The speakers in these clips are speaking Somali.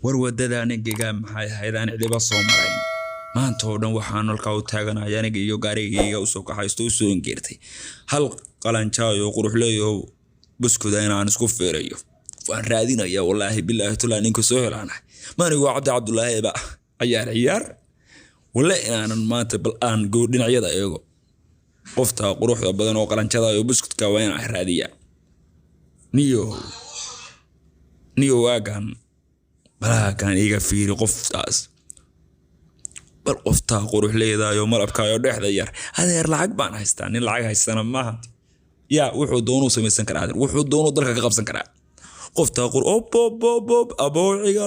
War wadadaan engegaa maxay ahayd aan cidiba soo marayn? Maanta oo dhan waxaan halkaa u taaganaya aniga iyo gaarigayga usoo kaxaysto usoo engeertay hal qalanjaayo quruxleeyo buskuda inaan isku feerayo. Waan raadinaya, wallaahi bilaahi tulaa ninka soo helaanahay maanigu waa Cabdi Cabdulaahi ba ciyaar ciyaar walle inaanan maanta bal aan go dhinacyada eego. Qofta quruxda badan oo qalanjada iyo buskudka waa inaan raadiyaa. Niyo niyo waagan balaakan iga fiiri qoftaas, bal qoftaa qurux leedaayo malabkaayo dhexda yar. Adeer, lacag baan haystaa, nin lacag haystana maaha yaa wuxuu doonuu samaysan karaa, adeer wuxuu doonuu dalka ka qabsan karaa. Qoftaa qur op aboociga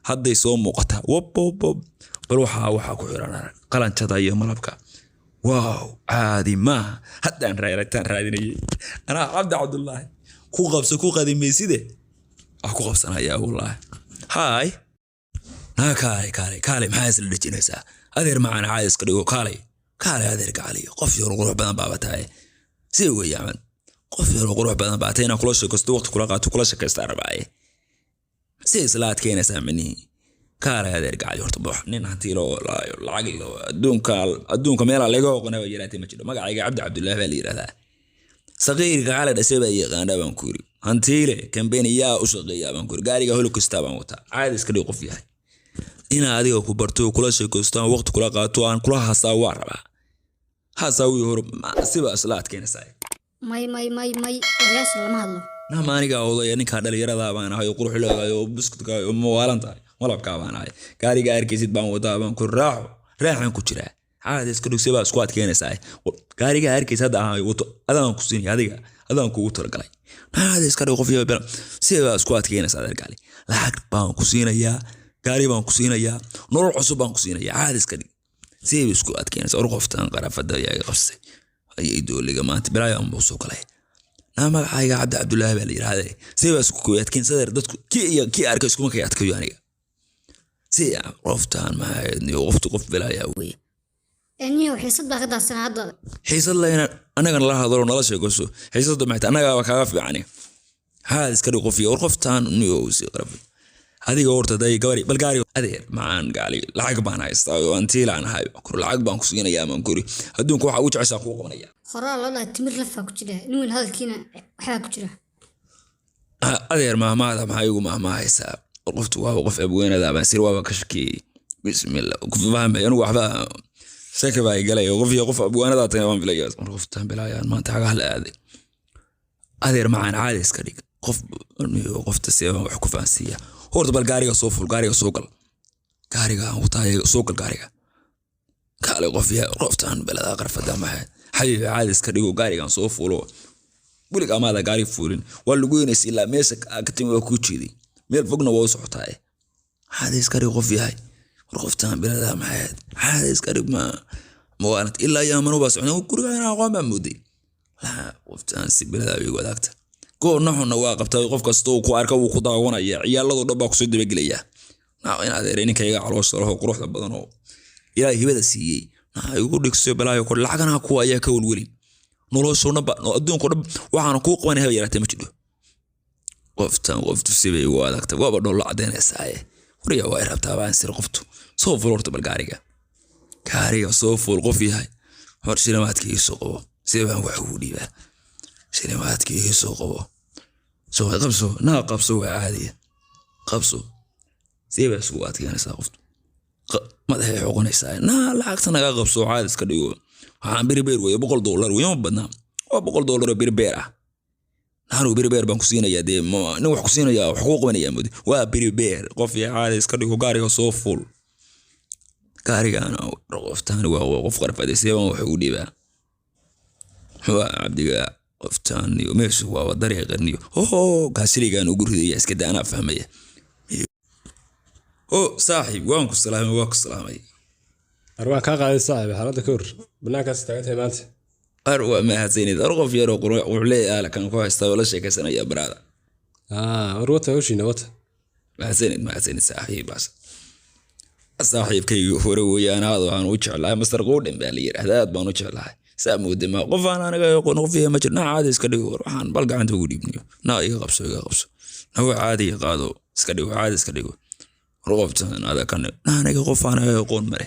hadday soo muuqataa wop. Bal waxaa ku xiran arag qalanjada iyo malabka. Wow, caadi maaha. Haddaan raaditaan raadinayay anaa Cabdi Cabdullaahi ku qabso ku qadimayside wax ku qabsanayaa wallaahi. Haay naa, kaalay kaalay kaalay, maxaa isla dhejinaysaa? Adeer macaan, caadi iska dhigo, kaalay kaalay adeer gacaliyo. Qof yar qurux badan baaba tahay, si weeyaaman qof yar qurux badan baa tahay. Inaan kula sheekaysto, waqti kula qaato, kula sheekaystaa rabaaye. Si isla adkeynaysaa minihi? Kaalay adeer gacali. Horta box nin hantiilo oo lacag ilo adduunka meelaa laga oqona ba yaraatee ma jiro. Magacayga Cabdi Cabdullaahi baa la yidhahdaa, saqiirka cali dhashay baa yaqaana baan ku yiri. Hantiile kambeniyaa u shaqeeyaa baan ku yiri, gaariga holokastaa baan wataa. Caadi iska dhig qof yahay. Inaa adiga ku barto, kula sheekaysto, aan waqti kula qaato, aan kula hasaa waa rabaa. Hasaawii hore siba isla adkeynaysaa. May may may may, odayaasha lama hadlo. Nama anigaa odaya, ninkaa dhalinyarada baan ahay oo qurux leedahay oo buskudka oo mawaalan tahay, malabkaa baan ahay, gaariga arkaysid baan wadaa baan ku raaxo raaxan ku jiraa. Caadi iska dhig, sibaa isku adkeynaysaa. Gaariga arkaysid hadda aan wato adaan ku siinaya, adiga adaan kugu talagalay. Caadi iska dhig qof iyo sibaa isku adkeynaysaa. Adeer gaali, lacag baan ku siinayaa, gaari baan ku siinayaa, nolol cusub baan ku siinayaa. Caadi iska dhig, sidee isku adkeynaysaa? War qoftan qarafada ayaa iga qabsatay ayay dooliga maanta bilaayaan buu soo galay. Naa, magacayga Cabdi Cabdullaahi baa la yidhahdee, sidee baa isku adkeyn? Dadku kii iyo kii arka iskuma kay adkayo aniga. Si qoftan maxay qoftu qof bilaayaa Weye niyow, xiisad baa ka daadsanaa hadda. Xiisad layna annagana la hadalo, nala sheekayso. Xiisadu maxay tahay? Annagaaba kaaga fiicani. Haad iska dhig qof iyo war qoftan niyo sii qaraf adiga horta day gabari bal gaari. Adeer macaan gaali, lacag baan haystaa oo antiilaan ahay kur, lacag baan ku siinayaa baan kuri. Adduunka waxaa ugu jeceshaa kuu qabanaya. Horaa loo dhahay timir lafaa ku jira, nin weyn hadalkiina waxbaa ku jira. Adeer, maahmaahda maxaa igu maahmaahaysaa? Qoftu waaba qof abweynada baan sir waaba ka shakiyey. Bismillah, ku fahmay anigu waxba shaki baa igalay. Qof iyo qof abwaanada tagay baan filaya. Mar qoftan bilaayaan maanta xagaha la aaday. Adeer macaan, caadi iska dhig qof iyo qofta see baan wax ku fahansiiya? Horta bal gaariga soo ful, gaariga soo gal, gaariga aan wataa soo gal gaariga. Kaale qof ya qoftan belada qarfada maxay. Xabiibi, caadi iska dhigo, gaarigan soo fulo. Weliga amaada gaari fuulin, waa lagu weynaysa ilaa meesha ka timi waa kuu jeeday, meel fogna waa u socotaa. Caadi iska dhig qof yahay. War qoftan bilada maxay, caadi iska dhig. Ma mawaalant ilaa yaamanu baa socnay, guriga inaan aqoon baa mooday. Laa, qoftan si bilada igu wadaagta goorna xunna waa qabtaa. Qof kasta uu ku arka wuu ku daawanaya, ciyaaladoo dhan baa kusoo dabagelaya. Naa in adeer, ninkayga caloosha laho quruxda badan oo Ilaahay hibada siiyey, naa igu dhigso balaayo kor. Lacagana kuwa ayaa ka welwelin, noloshoo dhan ba adduunka dhan waxaana kuu qabanaya haba yaraatee ma jidho. Qoftan qoftu sibay igu adagtay, waaba dhoolo cadaynaysaaye. Waryaa, waa rabtaa baan sir. Qoftu soo ful horta bal gaariga, gaariga soo ful qof yahay. Hor shilimaadka ii soo qabo, sidee baan wax ugu dhiibaa? Shilimaadka ii soo qabo, soo qabso, naa qabso, waa caadiya, qabso. Sidee baa isugu adkeynaysaa qoftu? Madaxay xoqonaysaa. Naa, lacagta naga qabso, caadi iska dhigo. Waxaan beribeer weeye, $100 weeye, ma badnaa, waa $100 oo beribeer ah. Naanu beribeer baan ku siinayaa dee, nin wax ku siinayaa, wax kuu qabanayaa moodi, waa beribeer qof iyo. Caadi iska dhigo, gaariga soo ful. Gaarigana qoftaan waa qof qarfaday, sidee baan wax ugu dhiibaa? Muxuu ahaa cabdiga qoftaan iyo meeshu waaba dariiqan iyo hoho gaasiligaan ugu ridaya. Iska daa, anaa fahmaya. O saaxiib, waan ku salaamay, waa ku salaamay. Arwaan kaa qaaday saaxiib, xaaladda ka hor, banaankaas taagan tahay maanta. Ar waa mahadsanid. Ar qof yaroo quruxleey ah kan ku haystaa oo la sheekaysanaya baraada. War wata hawshiina wata. Mahadsanid, mahadsanid saaxiibaas. Saaxiibkaygii hore weeyaan, aad waxaan u jeclahay Master Quudhin baa la yidhaahdaa, aad baan u jeclahay. Saa mooda ma qof aan aniga aqoon qof yahay ma jiro. Naa, caadi iska dhigo. War waxaan bal gacanta ugu dhiibniyo. Naa, iga qabso, iga qabso. Naa, waa caadi qaado, iska dhigo, caadi iska dhigo. War qoftaan ada kan aniga qof aan aqoon male.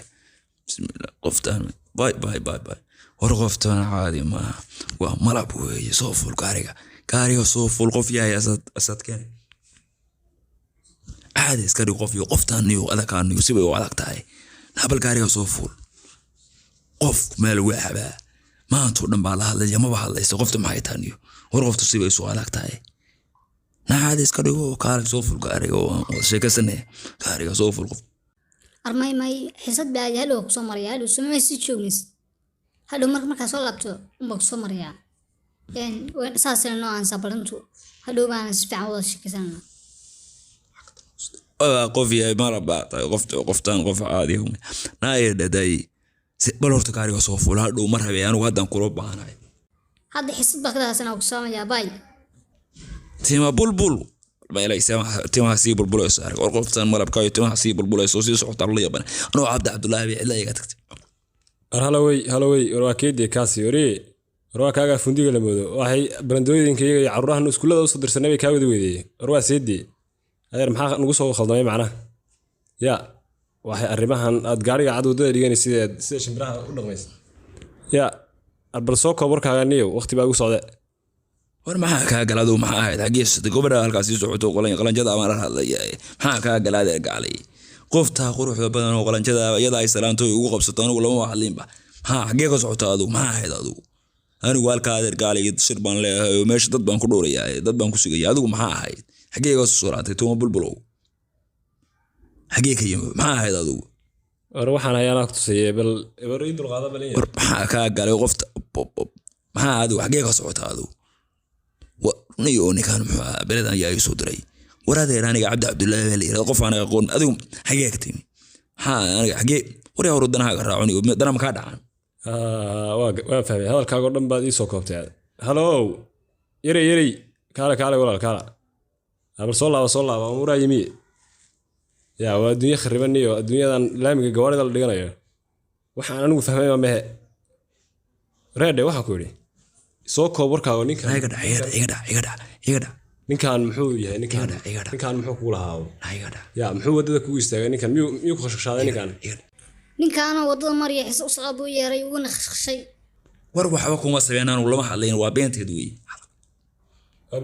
Bismillah, qoftaan, bye bye bye bye. War qoftaan caadi maaha, waa malab weeye. Soo fuul gaariga, gaariga soo fuul. Qof yahay asaad asaad keenay, caadi iska dhig. Qof iyo qoftaan iyo adakaan iyo sibay u adag tahay. Habal, gaariga soo fuul. Qof meel uga cabaa maantoo dhan baa la hadlaya, maba hadlaysa qofta. Maxay tahay niyo? War qoftu sibay isu adag tahay. Na caadi iska dhigo, kaalay, soo fuul gaariga oo wada sheekaysanaya. Gaariga soo fuul qof. Armay may xisad baa aadi, hadhow kusoo maraya. Hadhow soo sii joognays, hadhow marka markaa soo laabto unbaa kusoo marayaa. Saasina noo aansa balantu, hadhow baana si fiican wada sheekaysanana. Waa qof yahay, malab baa tahay. Qofta qoftaan qof caadi naaya dhaday. Bal horta gaariga soo fuul, hadhow ma rabay anigu, haddaan kula baahanahay. Hadda xisad baa kadaasana ku saamayaa, bye. Tima bulbul timaha sii bulbulayso arag. War qoftaan malabkaayo timaha sii bulbulayso, sii socota la yaban. Anoo Cabdi Cabdullaahi bay cidla iga tagtay. War halawey, halawey, war waa keedii kaasi. Waree, war waa kaagaa fundiga la moodo. Waxay barandooyinka iyaga iyo carruurahan iskuullada usoo dirsanay bay kaa wada weydiyey. War waa seedii, adeer, maxaa nagu soo khaldamay macnaha? Ya waxay arrimahan aad gaariga cad waddada dhiganay sideed sida shimbiraha u dhaqmaysa? Ya bal soo koob warkaaga niyow, waqti baa igu socde. War maxaa kaa gala aduu? Maxaa ahayd? Xaggee socotay? Gobadha halkaas sii socoto, qalanjada baan la hadlaya. Maxaa kaa gala, adeer gaclay? Qoftaa quruxda badan oo qalanjada iyada ay salaanto ugu qabsato, anigu lama hadlinba. Maxaa, xaggee ka socota adugu? Maxaa ahayd adugu? Anigu halkaa, adeer gaclay, shir baan leeyahay oo meesha dad baan ku dhowrayaa, dad baan ku sugaya. Adigu maxaa ahayd? Xaggee ka soo suraatay? Tuma bulbulow, xaggee ka yimi? Maxaa ahayd adugu? War waxaan hayaanaa ku tusayay, bal war ii dulqaada bal in yar. War maxaa kaa galay qofta? Maxaa adigu? Xaggee ka socota adigu? Niyo ninkaan muxuu ahaa? Beledan ayaa ii soo diray. War adeer, aniga Cabdi Cabdullaahi baa la yirahda. Qof aniga aqoon, adigu xaggee ka timi? Maxaa aniga xaggee? War yaa hor danahaaga raacun iyo dana makaa dhacaan. Ah, waan fahmay, hadalkaago dhan baad ii soo koobtay. Halow, yarey, yarey, kaale, kaale walaal, kaala. Ah, bal soo laaba, soo laaba, umuraa yimi. Ya waa adduunye khariban iyo adduunyadan laamiga gawaarida la dhiganayo. Waxaan anigu fahmay ma mehe. Reedhe, waxaan ku idhi soo koob warkaago ninkan. Iga dhac, iga dhac, iga dhac, iga dhac, iga dhac. Ninkan muxuu yahay ninkan? Iga dhac, iga dhac. Ninkan muxuu kugu lahaa? Iga dhac. Ya muxuu waddada kugu istaagay ninkan? Miyuu ku khashkhashaaday ninkan? Iga dhac. Ninkaana waddada maraya, xisa u socda buu yeeray, uguna khashkhashay. War waxba kuma sameyn, anigu lama hadlayn, waa beenteed wey.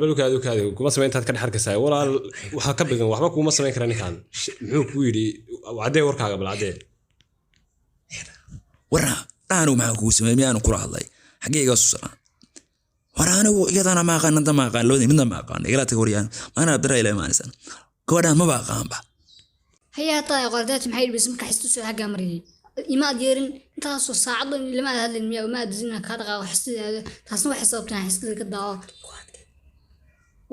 Balukaadi kaadi kuma samayn intaad ka dhex arkaysaa walaal, waxaa ka bigan waxba kuma samayn kara ninkan. Muxuu kuu yidhi? Caddee warkaaga, bal caddee. Warna anigu maxaan kugu sameeyey? Miyaanu kula hadlay? Xaggee iga susanaa? War anigu iyadana ma aqaan, nanta ma aqaan, labadii midna ma aqaan. Igala taga waryaan, maana abdara ila imaanaysan. Gabadhaan maba aqaanba. Hayaa hataa qordaat maxay dhibisay marka xistu soo xaggaa mariyay? Ima ad yeerin intaasoo saacado lama aad hadlin, miyaa uma aad inaan kaa dhaqaaqo xistidaada? Taasna waxay sababtaa xistada ka daawo.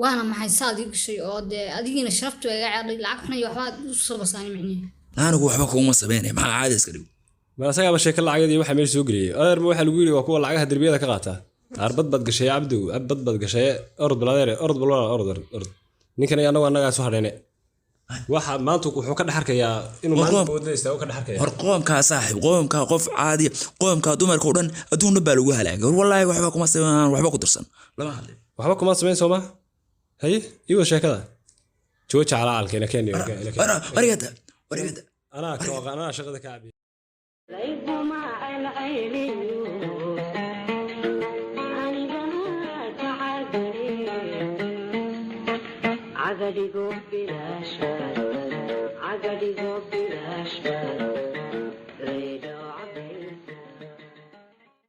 Waana maxay saad ii gashay oo dee adigiina sharaftu iga ceedhay, lacag xuna iyo waxbaad u sarbasaani micnihi? Anigu waxba kuguma sameynay, maxaa? Caadi iska dhigo. Ma asagaaba sheeko lacageed iyo waxa meesha soo geliyey? Adeer, ma waxaa lagu yidhi waa kuwa lacagaha derbiyada ka qaata? Arbad baad gashay, Cabdow, bad baad gashay. Orod bal adeere, orod bal walaal, orod, orod, orod. Ninkan iyo annagu annagaa isu hadhayne. Waxa maanta wuxuu ka dhex arkayaa inuu War maanta wadada istaago ka dhex arkaya. War qoomkaa saaxiib, qoomkaa qof caadi, qoomkaa dumarka oo dhan adduun dhan baa lagu halaagay. War wallaahi waxba kuma sameynaan, waxba ku dirsan, lama hadlin. Waxba kuma samayn sooma? Haye, ii wada sheekada, jooja calacalka, ina keen, ina keen, ina keen. Warigada, warigada. Anaa ka anaa shaqada ka cabiya. Layguma celceliyo anigana tacadare, cagadigo bilaasha.